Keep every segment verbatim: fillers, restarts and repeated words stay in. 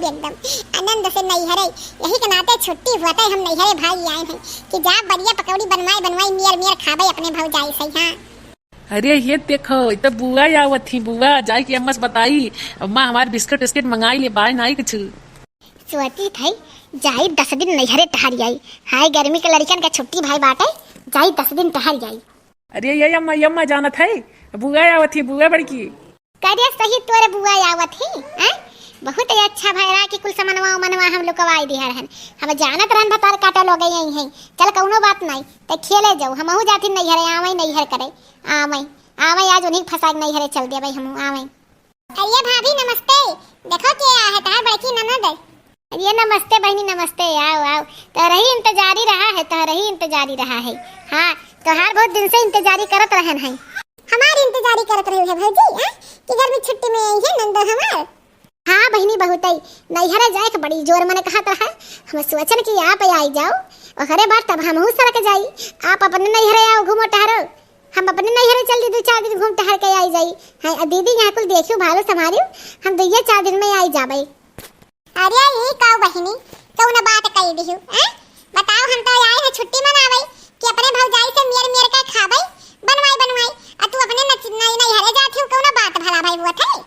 एकदम आनंद से नैहरे, यही के नाते छुट्टी हुआ था, हम नैहरे भाई आए हैं कि जा बढ़िया पकौड़ी बनवाए बनवाए मियर मियर खाबे अपने भौजाई से। हाँ। अरे ये देखो, ये तो बुआ आवत ही, बुआ जाई के अम्मा से बताई, अम्मा हमार बिस्किट बिस्किट मंगाई ले, बाय नाई कुछ। सोची थई जाई दस दिन नैहरे टहर आई। हाय गर्मी के लड़िकन के छुट्टी भाई बाटे, जाई दस दिन टहर आई। अरे ये अम्मा, ये अम्मा जानत है, बुआ आवत ही, बुआ बड़की। करे सही तोरे बुआ आवत ही, हैं? बहुत ही अच्छा भैरा कि कुल समनवा उमनवा हम लुकवाई दिहर हन। हम जानत रहन भतार काटा लोग यही हैं। चल कौनो बात नाई, ते खेले जाओ, हमहू जाती नैहरे, आवई नैहर करे, आवई, आवई आज उन्हीं के फंसा के नैहरे चल देबई हमहू, आवई। अरे भाभी नमस्ते, देखो के आए है, तहार बड़की ननद। अरे नमस्ते बहिनी, नमस्ते, आओ, आओ। तोहरही इंतजारी रहा है, तोहरही इंतजारी रहा है। हाँ, तोहार बहुत दिन से इंतजारी करत रहन है। हमार इंतजारी करत रहे है भौजी, हाँ? कि गर्मी छुट्टी में आई है नंदो हमार। हाँ बहिनी, बहुतई। नैहरे जाए के बड़ी जोर मन कहत रहा। हम सोचन कि आप आई जाओ, ओकरे बाद तब हमहू सरक जाई। आप अपने नैहरे आओ, घूमो टहरो। हम अपने नैहरे चल दी, दो चार दिन घूम टहर के आई जाई। हाँ, आ दीदी यहाँ कुल देखियो, भालो संभारियो, हम दुइये चार दिन में आई जाबे। अरे ई का बहिनी, कौन बात कही दिहु, हैं? बताओ, हम तो आए हैं छुट्टी मनावे कि अपने भौजाई से मियर मियर के खाबे, बनवाई बनवाई, आ तू अपने नच-, नई-, नैहरे जात हो, कौन बात भला भाई हुआ थे?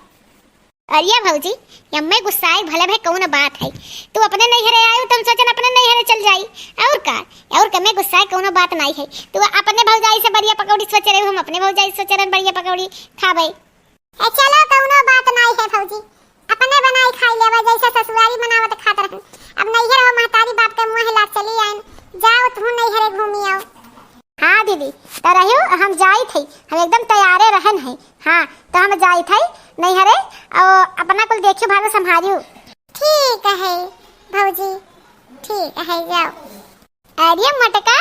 अरे भौजी, यम्मे गुस्साए भले भाई कौन बात है? तू अपने नैहरे आयो तो हम सोचन अपने नैहरे चल जाई। और का? और कमे गुस्साए कौनो बात नाई है। तू अपने भौजाई से बढ़िया पकौड़ी सोच रहे हो, हम अपने भौजाई से सोच रहे हैं बढ़िया पकौड़ी खाबे। ए चलो कौनो बात नाई है भौजी, अपने बनाई खाई लेबे जैसे ससुरारी बनावत खात रहन। अब नैहर हो महतारी बाप के मुँह लाग चली आइन, जाओ तू नैहरे घूमी आओ। हाँ दीदी, तो रहियो, हम जाइत हई, हम एकदम तैयारे रहन है। हाँ, तो हम जाइत हई नैहरे, और अपना कुल देखियो, भालो संभारियो। ठीक है भौजी, ठीक है, जाओ। अरे मोटका,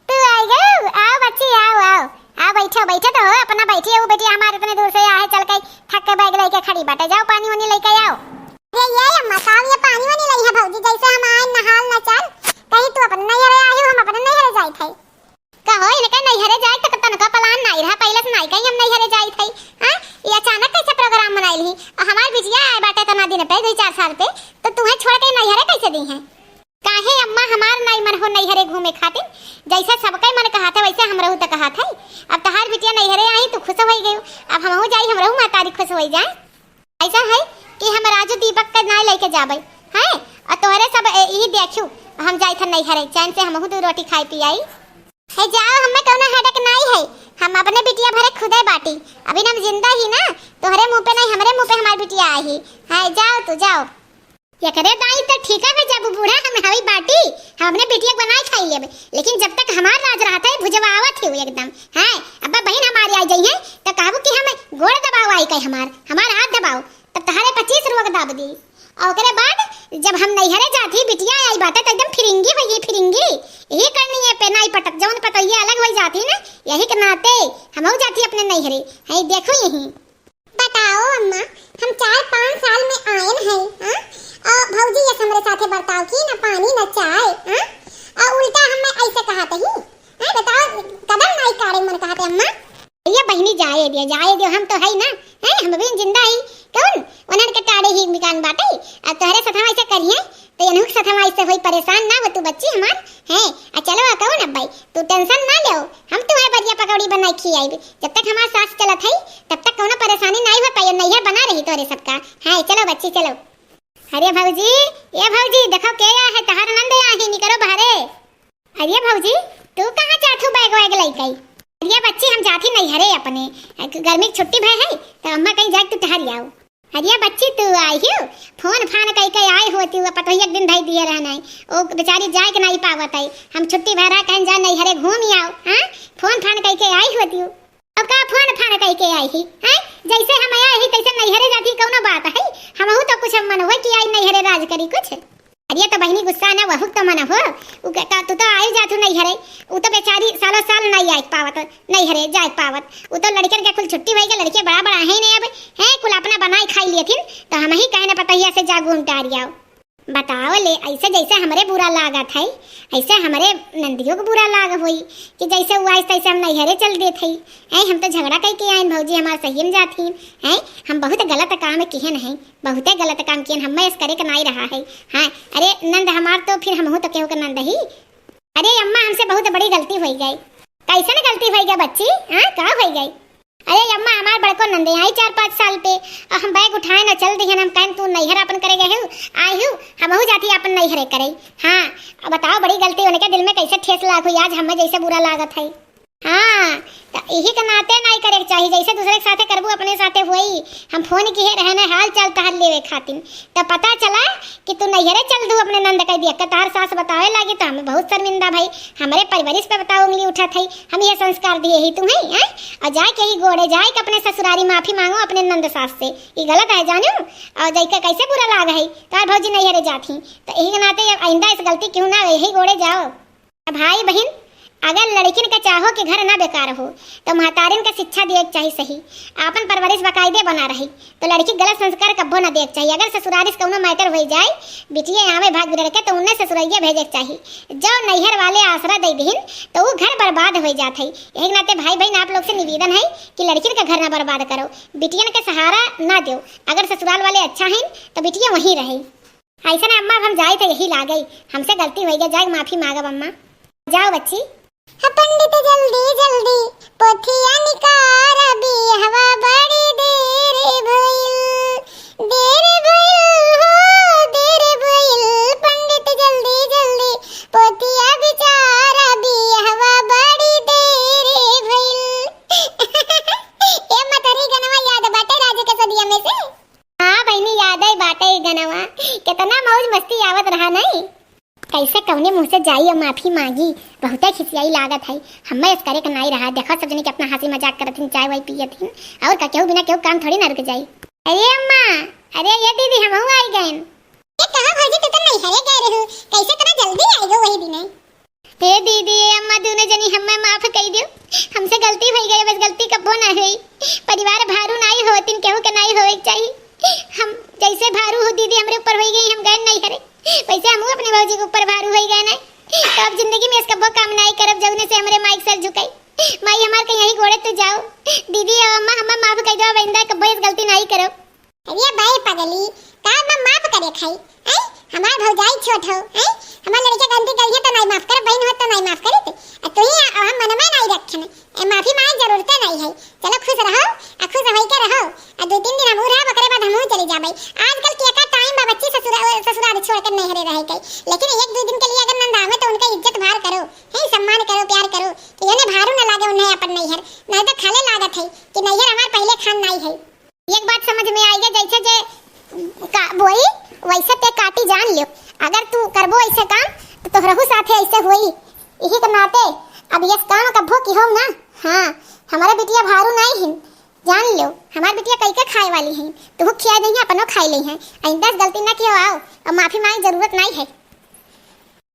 तू आ गयो, आओ बच्ची, आओ, आओ, आओ बैठो, बैठो तो हो, अपना बैठी है वो बेटी हमारे इतने दूर से आए, चल के थक के बैग लेके खड़ी बाटे, जाओ पानी वानी लेके आओ। अरे ये अम्मा, साहब ये पानी वानी लाई है भौजी, जैसे हम आए नहाल न चल, कहीं तू अपने नैहरे आई हो, हम अपने नैहरे जाइत हई। कहो, इनके नैहरे जाए तक तनका plan नाई रहा, पहले से नाई कहीं हम नैहरे जाइत हई। हाँ, ये अचानक कैसे program बनाइल ही? और हमार बिटिया आए बाटे तना दिन पे, दुई चार साल पे, तो तुम्हें छोड़ के नैहरे कैसे दी हैं? काहे अम्मा, हमार नाई मन हो नैहरे घूमे खातिर? जैसे सबके मन कहत है वैसे हमरहू तो कहत है। अब तहार बिटिया नैहरे आई तो खुश होई गयो, अब हमहू जाई, हमरहू महतारी खुश होई जाए। ऐसा है कि हम राजू दीपक के ना लेके जाबे, हैं? और तोहरे सब ए, यही देखू, हम जाई था नैहरे, चैन से हमहू दो रोटी खाई पी आई। है जाओ, हमें कौनो headache नाई है, हम अपने बिटिया भरे खुदे बाटी, अभी हम जिंदा ही ना, तोहरे मुंह पे नहीं, हमरे मुंह पे हमार बिटिया आई ही। है जाओ तू जाओ। एकरे दाई तो ठीक है, जब बूढ़ा हम हवी बाटी, हम अपने बिटिया के बनाए खाई लेबे, लेकिन जब तक हमार राज रहत है, भुजवावत है एकदम। हैं, अब बहिन हमारी आ जाई है, तो कहबू कि हम गोड़ दबाओ आई के हमार, हमार हाथ दबाओ, तब तहारे पच्चीस रोग दाब दी। और ओकरे बाद जब हम नैहरे जाती, बिटिया आई बाटे, तो एकदम फिरिंगी होई गई, फिरिंगी। यही करनी है पे नाई पटत, जौन पतोहिया अलग होई जाती ना, यही के नाते हमहू जाती अपने नैहरे। है देखो यही। बताओ अम्मा, हम चार पाँच साल में आयन है, हाँ? और भौजी ये हमरे साथे बर्ताव की, ना पानी ना चाय, हाँ? और उल्टा हमें ऐसे कहत ही, हाँ? बताओ, कदम नाई काढ़े मन कहत है अम्मा। ये बहिनी जाए दियो, जाए दियो, हम तो है ना, हैं? हम भी जिंदा ही, कौन उन्हन के टाड़े ही मिकान बाटे। अब तोहरे साथ हम ऐसे करिए, तो इन्हू के साथ हम ऐसे होई, परेशान ना हो तू बच्ची हमार, हैं? आ चलो आ कौन अब भाई, तू tension ना लेओ, हम तुम्हें बढ़िया पकौड़ी बनाई खियाई। जब तक हमार सास चलत है, तब तक कौनो परेशानी नहीं हो पाई, नैहर बना रही तोरे सबका। हाँ, चलो बच्ची, चलो। अरे भौजी, ए भौजी, देखो के आ है, तहार नंद आ ही, निकरो बाहरे। अरे भौजी, तू कहाँ जात हो बैग वैग लइके? अरे बच्ची, हम जात ही नैहरे अपने, गर्मी के छुट्टी भय है, तो अम्मा कहीं जाके तू टहर आओ। अरे बच्ची, तू आई हो, फोन फान कई के आई होती हो, पतोहिया के दिन धई दिए रहना है, ओ बेचारी जाए के नहीं पावत है, हम छुट्टी भरा कहीं जा नैहरे घूम आओ, हाँ, फोन फान कई के आई होती हो। अब का फोन फान कई के आई ही, हैं? जैसे हम आए ही तैसे नैहरे जाती, कौनो बात है? हमहू तो कुछ मन हुए कि आई नैहरे राज करी कुछ। अरे तो बहिनी गुस्सा ना, वहू तो मन हो, उ के-, का, तू तो आई जातू नैहरे, उ तो बेचारी सालों साल नहीं आए पावत, नैहरे जाए पावत, उ तो लड़कन के कुल छुट्टी होई के लड़के बड़ा बड़ा है नहीं अब, हैं कुल अपना बनाई खाई लिए थिन, तो हम ही कहने पतोहिया से जा घूम टार आओ। बताओ ले, ऐसे जैसे हमरे बुरा लागत है, ऐसे हमरे नंदियो के बुरा लाग होई कि जैसे उ आइस तैसे हम नैहरे चल देत हई। ऐ, हम तो झगड़ा कई के आइन भौजी, हमार सही में जात ही। ऐ, हम बहुत गलत काम किहन है, बहुते गलत काम किहन, हमें ऐस करे के नाई रहा है। हाँ, अरे नंद हमार तो फिर हमहू तो केहू के नंद ही। अरे अम्मा, हमसे बहुत बड़ी गलती होई गई। कैसन गलती होई गई बच्ची? हाँ, का होई गई? अरे अम्मा, हमार बड़को नंदे आई चार पाँच साल पे, और हम बैग उठाए न चल दिहन। हम कहन तू नैहर अपन करे गए हो, आई हो, हमहू जाती अपन नैहरे करे। हाँ, अब बताओ, बड़ी गलती होने के दिल में कैसे ठेस लाग हुई, आज हमें जैसे बुरा लागत है। हाँ, तो यही के नाते नाई करे के चाही, जैसे दूसरे के साथे करबू अपने साथे हुई। हम फोन किहे रहने हाल चाल तहार लेवे खातिर, तो पता चला कि तू नैहरे चल दू अपने नंद कह दिया। तार सास बतावे लागी तो हमें बहुत शर्मिंदा भई, हमरे परिवरिश पे बताओ उंगली उठत है, हम ये संस्कार दिए ही तुम्हें, हैं? और जाए के ही गोड़े जाए के अपने ससुरारी माफी मांगो अपने नंद सास से, ये गलत है जानू। और जाए के कैसे बुरा लाग है, तार भौजी नैहरे जात ही, तो यही के नाते अब आइंदा इस गलती क्यों ना, यही गोड़े जाओ। भाई बहिन, अगर लड़किन के चाहो कि घर ना बेकार हो, तो महतारिन के शिक्षा दिए के चाही सही, आपन परवरिश बाकायदे बना रही, तो लड़की गलत संस्कार कब्बो ना दिए के चाही। अगर ससुरारी से कौनो मैटर हो जाए, बिटिये आवे भाग बिगड़ के, तो उन्हें ससुरैया भेजे के चाही। जो नैहर वाले आसरा दे दिहिन, तो वो घर बर्बाद हो जात है। यही नाते भाई बहिन, आप लोग से निवेदन है कि लड़किन का घर ना बर्बाद करो, बिटियन के सहारा ना दो। अगर ससुराल वाले अच्छा हैं, तो बिटिया वहीं रहे। ऐसा ना अम्मा, अब हम जाए थे, यही लागई, हमसे गलती होई गई, जाए माफी मांगब अम्मा। जाओ बच्ची। हे पंडित जल्दी जल्दी पोथिया निकार, बियहवा बड़ी देर भइल, देर भइल हो, देर भइल। पंडित जल्दी जल्दी पोथिया बिचार, बियहवा बड़ी देर भइल। ए मतरी गनवा याद बाटे राज के सदिया में से? हाँ बहिनी, याद है बाटे ई गनवा, कितना मौज मस्ती आवत रहा नहीं। कैसे कौने मुँह से जाई और माफी मांगी, बहुते खिसियाई लागत है। हमें इस करे के नाई रहा, देखो सब जने के अपना हंसी मजाक करत हिन, चाय वाय पियत हिन, और का केहू बिना केहू काम थोड़ी ना रुक जाई। अरे अम्मा, अरे ये दीदी, हमहू आई गए। ए, कहाँ भौजी, तू तो नैहरे गए रहू, कैसे इतना जल्दी आई गो वही दिन है? हे दीदी, ए अम्मा, दूनो जनी हमें माफ कई दियो, हमसे गलती होई गई, बस गलती कब्बो ना होई। परिवार भारू नाई होतिन, केहू के नाई होवे के चाही। हम जैसे भारू हो दीदी, हमरे ऊपर होई गई, हम गए नैहरे, वैसे हमहू अपने भौजी के ऊपर भारू होई गए ना। तो अब जिंदगी में इस कब्बो काम नाई करब, जौने से हमरे माई के सर झुकाई। माई हमार कहीं यही गोड़े तू जाओ। दीदी ए अम्मा, हमें माफ कई दो, अब आइंदा कब्बो इस गलती नाई करब। अरे बाई पगली, का हम माफ करे खाई? हैं? हमार भौजाई छोट हो, हैं? हमार लड़के गलती करिए तो नाई माफ करे, बहन हो तो नाई माफ करे ते। आ तू ही आ, हम मन में नाई रखन। ए, माफी मांगे जरूरते नाई है। चलो खुश रहो, आ खुश होई के रहो। आ दो तीन दिन हमहू रहब, ओकरे बाद हमहू चली जाबे। आजकल के का टाइम बा बच्ची ससुरा-, ससुराल छोड़ के नैहरे रहे के। लेकिन एक दो दिन के लिए अगर नंद आवे तो उनका इज्जत भार करो, हैं? सम्मान करो, प्यार करो। कि इन्हें भारू न लागे उन्हें अपन नैहर। नहीं तो खाले लागत है कि नैहर हमार पहले खान नाई है। एक बात समझ में आई गई, जैसे जे का बोई वैसे ते काटी जान लियो। अगर तू करबो ऐसे काम तो तोहरहू साथे ऐसे होई। यही के नाते अब ये काम कब्बो की हो ना। हाँ, हमारे बिटिया भारू नाई हिन, जान लियो। हमार बिटिया कई के खाए वाली हैं, तू खिया दे अपनो खाई ले हैं। आइंदा से गलती ना कियो आओ और माफी मांगे जरूरत नाई है।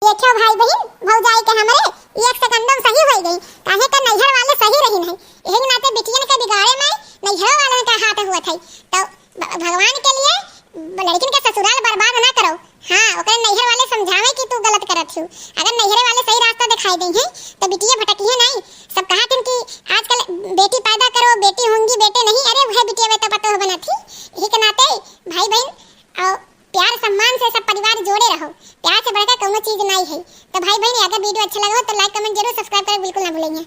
देखियो भाई बहिन, भौजाई के हमरे एक सेकंड में सही होई गई, काहे का नैहर वाले सही रहिन है। यही नाते बिटियन के बिगाड़े में नैहर वालन का हाथ हुआ था। तो ब-, भगवान के लिए ब-, लड़किन के ससुराल बर्बाद ना करो। हाँ, ओकरे नैहर वाले समझावे कि तू गलत करत हो। अगर नैहर वाले सही रास्ता दिखाई दे हैं, तो बिटिया भटकिए नहीं। सब कहा कि आजकल बेटी पैदा करो, बेटी होंगी, बेटे नहीं। अरे वह बिटिया वे तो पतो हो बनत ही। यही के नाते भाई बहिन और प्यार सम्मान से सब परिवार जोड़े रहो। प्यार से बढ़कर कौनो चीज नाई है। तो भाई बहिन, अगर वीडियो अच्छा लगा हो तो like, comment जरूर, subscribe करे बिल्कुल ना भूलेंगे।